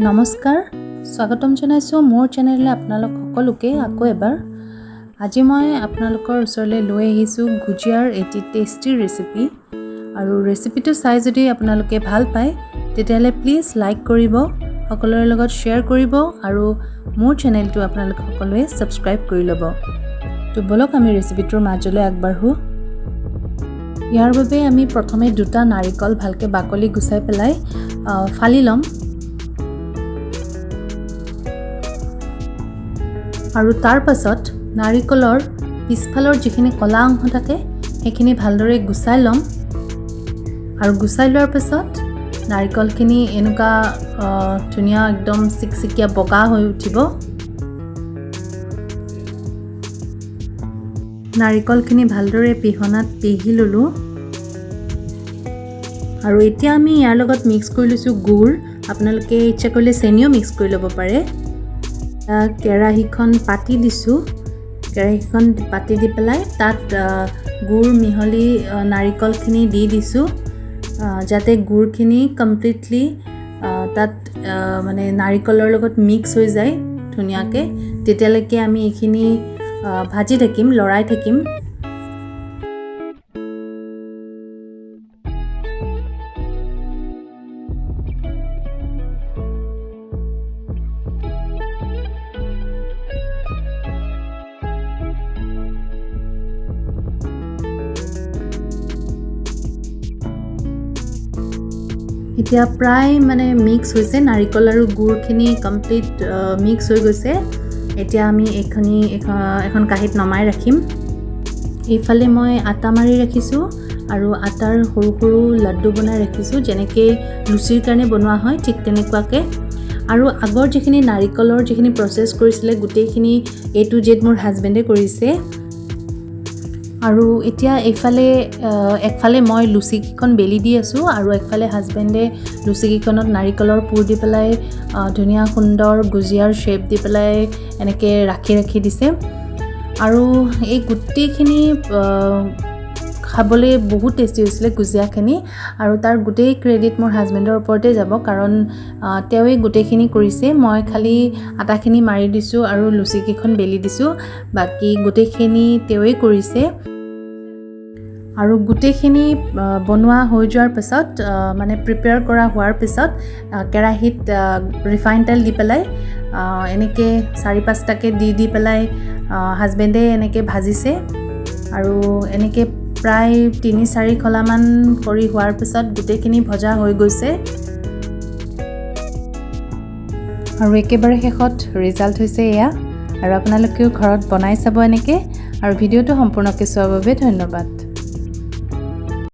নমস্কাৰ, স্বাগতম জনাইছোঁ মোৰ চেনেললৈ আপোনালোক সকলোকে। আকৌ এবাৰ আজি মই আপোনালোকৰ ওচৰলৈ লৈ আহিছোঁ গুজিয়াৰ এটি টেষ্টি ৰেচিপি। আৰু ৰেচিপিটো চাই যদি আপোনালোকে ভাল পায় তেতিয়াহ'লে প্লিজ লাইক কৰিব, সকলোৰে লগত শ্বেয়াৰ কৰিব আৰু মোৰ চেনেলটো আপোনালোক সকলোৱে ছাবস্ক্ৰাইব কৰি ল'ব। তো ব'লক আমি ৰেচিপিটোৰ মাজলৈ আগবাঢ়োঁ। ইয়াৰ বাবে আমি প্ৰথমে দুটা নাৰিকল ভালকৈ বাকলি গুচাই পেলাই ফালি ল'ম আৰু তাৰ পাছত নাৰিকলৰ পিছফালৰ যিখিনি ক'লা অংশ থাকে সেইখিনি ভালদৰে গুচাই ল'ম। আৰু গুচাই লোৱাৰ পিছত নাৰিকলখিনি এনেকুৱা ধুনীয়া একদম চিকচিকীয়া বগা হৈ উঠিব। নাৰিকলখিনি ভালদৰে পিহনাত পিহি ল'লোঁ। আৰু এতিয়া আমি ইয়াৰ লগত মিক্স কৰি লৈছোঁ গুড়। আপোনালোকে ইচ্ছা কৰিলে চেনিও মিক্স কৰি ল'ব পাৰে। কেৰাহীখন পাতি দিছোঁ। কেৰাহীখন পাতি দি পেলাই তাত গুড় মিহলি নাৰিকলখিনি দি দিছোঁ, যাতে গুড়খিনি কমপ্লিটলি তাত মানে নাৰিকলৰ লগত মিক্স হৈ যায় ধুনীয়াকৈ। তেতিয়ালৈকে আমি এইখিনি ভাজি থাকিম, লৰাই থাকিম। এতিয়া প্ৰায় মানে মিক্স হৈছে, নাৰিকল আৰু গুড়খিনি কমপ্লিট মিক্স হৈ গৈছে। এতিয়া আমি এইখিনি এখন কাঁহীত নমাই ৰাখিম। এইফালে মই আটা মাৰি ৰাখিছোঁ আৰু আটাৰ সৰু সৰু লাড্ডু বনাই ৰাখিছোঁ, যেনেকৈ লুচিৰ কাৰণে বনোৱা হয় ঠিক তেনেকুৱাকৈ। আৰু আগৰ যিখিনি নাৰিকলৰ যিখিনি প্ৰচেছ কৰিছিলে গোটেইখিনি এ টু জেড মোৰ হাজবেণ্ডে কৰিছে। আৰু এতিয়া এইফালে একফালে মই লুচিকেইখন বেলি দি আছোঁ আৰু একফালে হাজবেণ্ডে লুচিকেইখনত নাৰিকলৰ পুৰ দি পেলাই ধুনীয়া সুন্দৰ গুজিয়াৰ শ্বেপ দি পেলাই এনেকৈ ৰাখি ৰাখি দিছে। আৰু এই গোটেইখিনি খাবলৈ বহুত টেষ্টি হৈছিলে গুজিয়াখিনি। আৰু তাৰ গোটেই ক্ৰেডিট মোৰ হাজবেণ্ডৰ ওপৰতে যাব, কাৰণ তেওঁৱেই গোটেইখিনি কৰিছে। মই খালি আটাখিনি মাৰি দিছোঁ আৰু লুচিকেইখন বেলি দিছোঁ, বাকী গোটেইখিনি তেওঁৱেই কৰিছে। আৰু গোটেইখিনি বনোৱা হৈ যোৱাৰ পিছত, মানে প্ৰিপেয়াৰ কৰা হোৱাৰ পিছত কেৰাহীত ৰিফাইন তেল দি পেলাই এনেকৈ 4-5টাকৈ দি দি পেলাই হাজবেণ্ডে এনেকৈ ভাজিছে। আৰু এনেকৈ প্ৰায় 3-4 খলামান কৰি হোৱাৰ পিছত গোটেইখিনি ভজা হৈ গৈছে। আৰু একেবাৰে শেষত ৰিজাল্ট হৈছে এয়া। আৰু আপোনালোকেও ঘৰত বনাই চাব এনেকৈ। আৰু ভিডিঅ'টো সম্পূৰ্ণকৈ চোৱাৰ বাবে ধন্যবাদ।